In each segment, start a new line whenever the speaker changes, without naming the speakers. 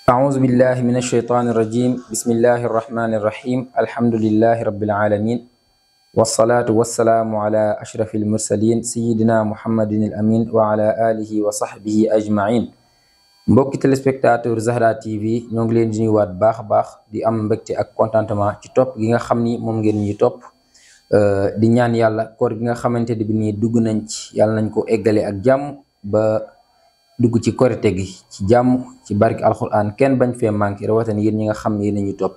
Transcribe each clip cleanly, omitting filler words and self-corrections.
أعوذ بالله من الشيطان الرجيم بسم الله الرحمن الرحيم الحمد لله رب العالمين والصلاة والسلام على أشرف المرسلين سيدنا محمد الأمين وعلى آله وصحبه أجمعين mbokki téléspectateur Zahra TV ñoo ngi leen di nuyuwaat baax di am mbégte ak contentement ci topp gi nga xam ni moom ngeen ñuy topp di ñaan yàlla koor gi nga xamante ne bi nii dugg nañ ci yàlla nañ ko eggale ak jàmm ba dugg ci korite gi ci jàmm ci barki alquran kenn bañ fee manqué rawatina yéen ñi nga xam ne yéen ñu topp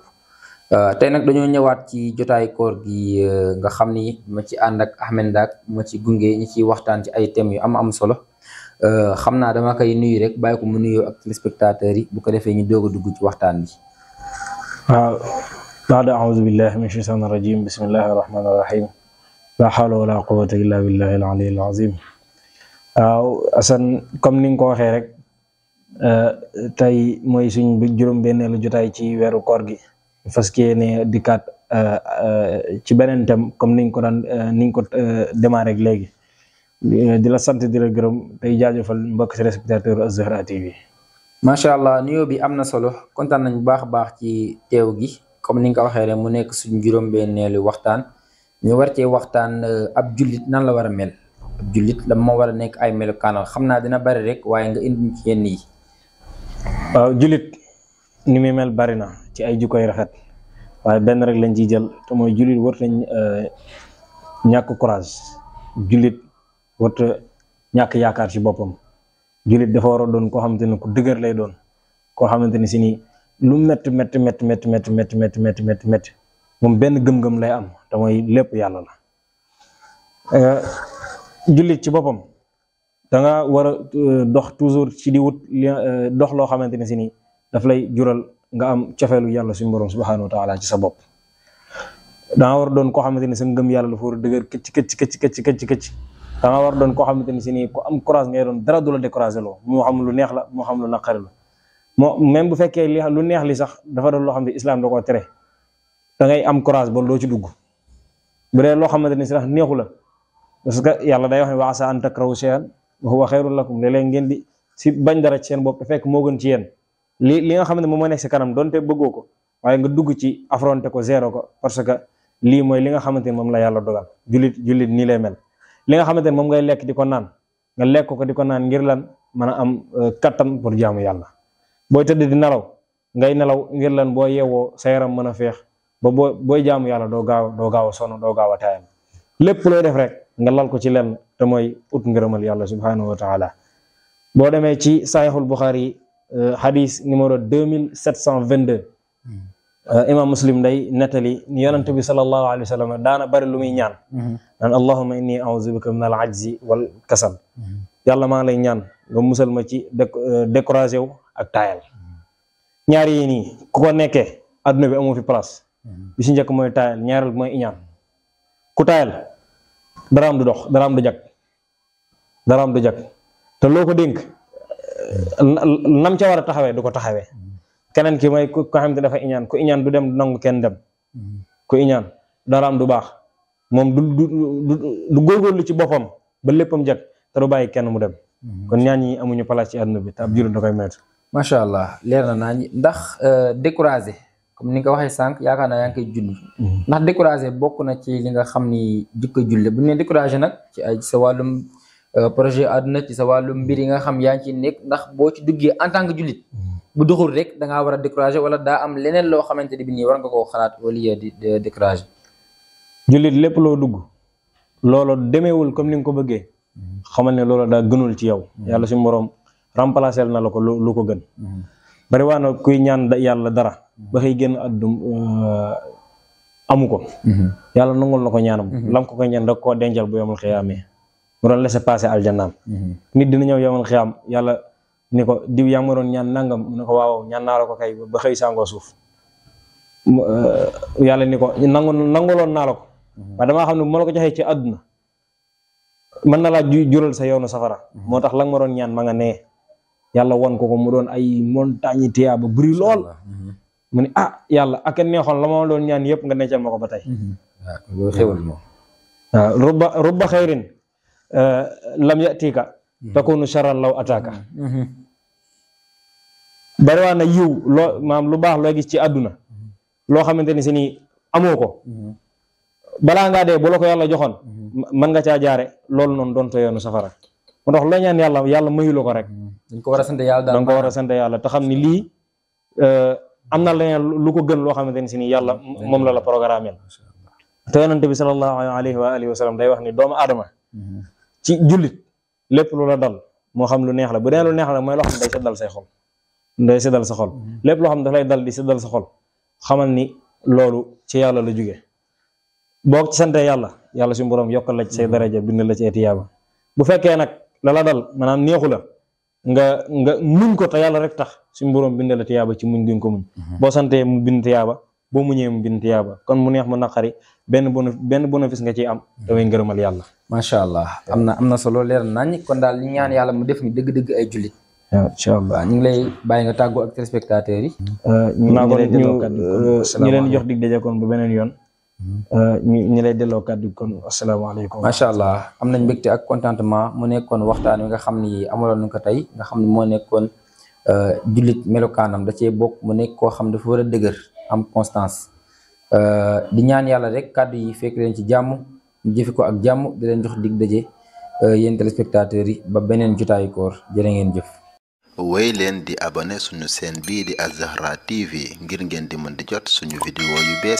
tey nag dañoo ñëwaat ci jotaay koor gi nga xam ni ma ci ànd ak Ahmed Ndack ma ci gunge ñi ciy waxtaan ci ay thèmes yu am solo xam naa dama koy nuyu rek bàyyi ko mu nuyoo ak téléspectateurs yi bu ko defee ñu doog a dugg ci waxtaan bi.
waaw baada auzu billahi min shaytaani rajim bismillahi rahmaani rahim la hawla wala quwwata illa billahi al aliyyil azim. waaw Assane comme ni nga ko waxee rek tey mooy suñ juróom-benneelu jotaay ci weeru koor gi fas yéene dikkaat ci beneen thème comme niñ ko daan niñ ko démarré rek léegi di la sant di la gërëm tey jaajëfal mbokk téléspectateur Az-Zahra TV.
macha allah nuyoo bi am na solo kontaan nañ bu baax ci teew gi comme ni nga ko waxee rek mu nekk suñ juróom-benneelu waxtaan ñu war cee waxtaan ab jullit nan la war a mel. ab jullit la moo war a nekk ay melokaanal xam naa dina bari rek waaye nga indi ci yenn yi.
waaw jullit ni muy mel bari na ci ay jikkoy rafet waaye benn rek lañ ciy jël te mooy jullit warut nañ ñàkk courage jullit warut ñàkk yaakaar ci boppam jullit dafa war a doon koo xamante ne ku dëgër lay doon koo xamante ne si ni lu métti moom benn gëm-gëm lay am te mooy lépp yàlla la. jullit ci boppam da nga war a dox toujours ci di wut dox loo xamante ne si ni daf lay jural nga am cofeelu yàlla suñu borom subhanahu wa taala ci sa bopp. da nga war a doon koo xamante ni sa ngëm yàlla dafa war a dëgër këcc da nga war a doon koo xamante ni si ni ku am courage ngay doon dara du la découragé loo moo xam lu neex la moo xam lu naqari la moo même bu fekkee lu neex li sax dafa doon loo xam ne islam da koo tere da ngay am courage ba doo ci dugg bu dee loo xamante ni si sax neexu la. parce que yàlla day wax ne wa asaa an takrahu shay'an wa huwa khayrun lakum léeg-léeg ngeen di si bañ dara ci seen bopp te fekk moo gën ci yéen li nga xam ne moom moo nekk si kanam donte bëggoo ko waaye nga dugg ci affronter ko zéro ko parce que lii mooy li nga xamante ne moom la yàlla dogal jullit nii lay mel. li nga xamante ne moom ngay lekk di ko naan nga lekk ko di ko naan ngir lan mën a am kattan pour jaamu yàlla booy tëdd di nelaw ngay nelaw ngir lan boo yeewoo sa yaram mën a feex ba booy jaamu yàlla doo gaaw a sonn doo gaaw a taayam lépp looy def rek nga lal ko ci lenn te mooy ut ngërëmal yàlla subhanahu wa taala boo demee ci saxiixul Buxaari hadis numéro 2722 imam Muslim day nettali ni yonent bi sallallahu alayhi wa sallam daana bari lu muy ñaan naan allahumma inni a'udhu bika min al ajzi wal kasal yàlla maa ngi lay ñaan nga musal ma ci découragé wu ak taayal ñaar yi nii ku ko nekkee adduna bi amu fi place bi si njëkk mooy taayal ñaareel bi mooy iñaan ku taayal daraam du dox daraam du jag te loo ko dénk nam ca war a taxawee du ko taxawee keneen ki mooy ku xam te dafa iñaan ku iñaan du dem du nangu kenn dem ku iñaan daraam du baax moom du góorgóorlu ci boppam ba léppam jag te du bàyyi kenn mu dem kon ñaan ñi amuñu place ci àdduna bi te ab jullit da koy mettre.
macha allah leer na naa ndax découragé comme ni nga ko waxee sànq yaakaar naa yaa ngi koy julli ndax découragé bokk na ci li nga xam ni jikko julle bu ñu nee découragé nag ci ay sa wàllum projet àdduna ci sa wàllum mbir yi nga xam yaa ngi ci nekk ndax boo ci duggee en tant que jullit bu doxul rek da ngaa war a découragé wala daa am leneen loo xamante ne bi nii war nga koo xalaat au lieu di découragé.
jullit lépp loo dugg loolu demeewul comme ni nga ko bëggee xamal ne loolu daa gënul ci yow yàlla suñu borom remplacer na la ko lu ko gën. bari waa na kuy ñaan yàlla dara ba xëy génn àdduna amu ko yàlla nangul na ko ñaanam lam ko ñaan da koo dencal bu yomul xiyaamee mu doon laisser passer aljannaam nit dina ñëw yomul xiyaam yàlla ni ko diw yaa ma doon ñaan nangam mu ne ko waaw ñaan naa la ko kay ba xëy sàngoo suuf yàlla ni ko nanguloon naa la ko waaye damaa xam ne bu ma la ko joxee ci àdduna mën na laa jural sa yoonu safara moo tax la nga ma doon ñaan ma nga nee yàlla won ko mu doon ay montagne tiyaa ba bëri lool mu ne yàlla ak neexoon la ma doon ñaan yëpp nga dencal ma ko ba tey
loolu xewal moom
waaw rubba xayrin lam yatika takunu sharran law ataka bariwaa na yiw loo maam lu baax loo gis ci àdduna loo xamante ni si nii amoo ko balaa ngaa dee bu la ko yàlla joxoon mën nga caa jaare loolu noonu doonte yoonu safara moo tax loo ñaan yàlla mayu la ko rek
dañ ko war a sant yàlla daal
danga ko war a sant yàlla te xam ni lii am na leneen lu ko gën loo xamante ni si nii yàlla moom la programmeel te yonente bi sallallahu alayhi wa alihi wa sallam day wax ni doomu aadama ci jullit lépp lu la dal moo xam lu neex la bu dee lu neex la mooy loo xam ne day seddal say xol day seddal sa xol lépp loo xam ne daf lay dal di seddal sa xol xamal ni loolu ci yàlla la jóge boo ci sante yàlla suñu borom yokkal la ci say daraja bind la ci etiyaaba bu fekkee nag la dal maanaam neexu la nga muñ ko te yàlla rek tax suñu borom bind la tiyaaba ci muñ gi nga ko muñ boo santee mu bind tiyaaba boo muñee mu bind tiyaaba kon mu neex mu naqari benn bénéfice nga ciy am daway ngërëmal yàlla
macha allah am na solo leer nañ kon daal ñu ñaan yàlla mu def ñu dëgg-dëgg ay jullit
waaw incha allah
ñu ngi lay bàyyi nga tàggoo ak téléspectateurs yi
ñu leen jox dig daje kon ba beneen yoon ñu lay delloo kàddu kon asalaamaaleykum
macha allah am nañ mbégte ak contentement mu nekkoon waxtaan wi nga xam ni amaloon nañ ko tey nga xam ni moo nekkoon jullit melokaanam da cee bokk mu nekk koo xam dafa war a dëgër am constance di ñaan yàlla rek kàddu yi fekk leen ci jàmm ñu jëfe ko ak jàmm di leen jox dig daje yéen téléspectateurs yi ba beneen jotaayu koor jërë ngeen jëf
woy leen di abonné suñu chaîne bii di Al Zahra TV ngir ngeen di mën di jot suñu vidéo yu bees